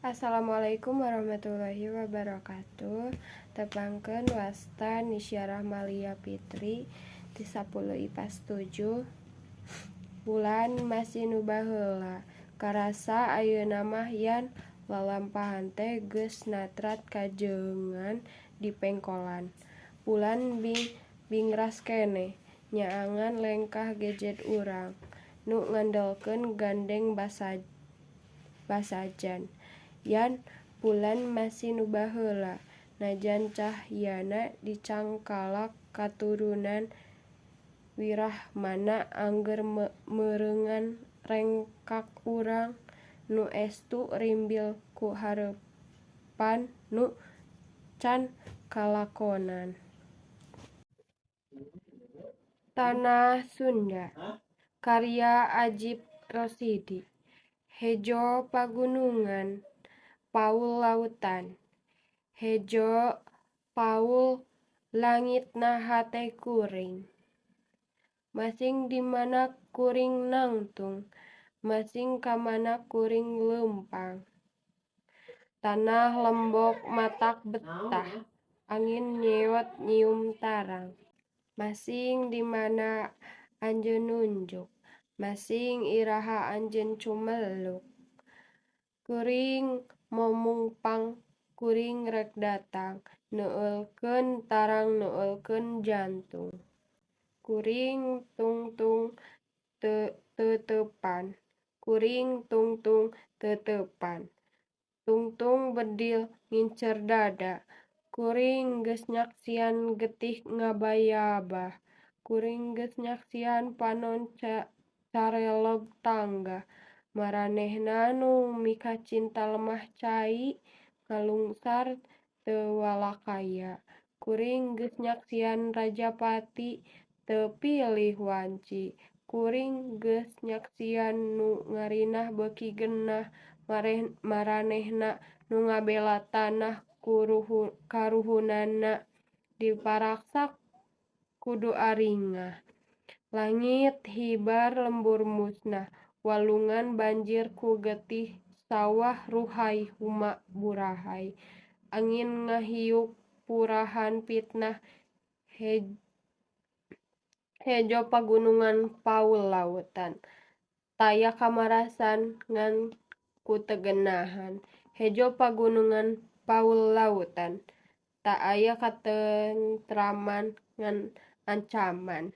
Assalamualaikum warahmatullahi wabarakatuh. Tepangkeun wasta Nisya Rahmalia Fitri ti 10 IPA 7. Bulan masih nu baheula. Karasa ayeuna mah yan lalampahan teh geus natrat kajeungan di pengkolan. Bulan bingras keneh nyaangan lengkah gadget urang nu ngandelkeun gandeng basajan. Yan bulan masih nu baheula najan cahyana dicangkalak katurunan wirahmana angger meureungan rengkak urang nu estu rimbil ku harepan nu can kalakonan. Tanah Sunda karya Ajip Rosidi. Hejo pagunungan paul lautan. Hejo paul langit naha teh kuring. Masing di mana kuring nangtung, masing ka mana kuring leumpang. Tanah lembok matak betah, angin nyeot nyium tarang. Masing di mana anjeun nunjuk, masing iraha anjeun cumeluk. Kuring momungpang kuring rek datang, neuleulkeun tarang neuleulkeun jantung. Kuring tungtung teuteupan, kuring tungtung teuteupan. Tungtung bedil ngincer dada, kuring geus nyaksian getih ngabayabah. Kuring geus nyaksian panon carelog tanggah. Maranehna nu mikacinta lemah cai, ngalungsar teu walakaya. Kuring geus nyaksian rajapati teu pilih wanci. Kuring geus nyaksian nu ngarinah beuki genah. Maranehna nu ngabela tanah karuhunana diparaksa kudu aringah. Langit hibar lembur musnah, walungan banjir ku getih sawah ruhay huma burahay. Angin ngahiuk purahan fitnah, hejo pagunungan paul lautan. Taya kamarasan ngan ku teu geunahan. Hejo pagunungan paul lautan, ta aya katentraman ngan ancaman.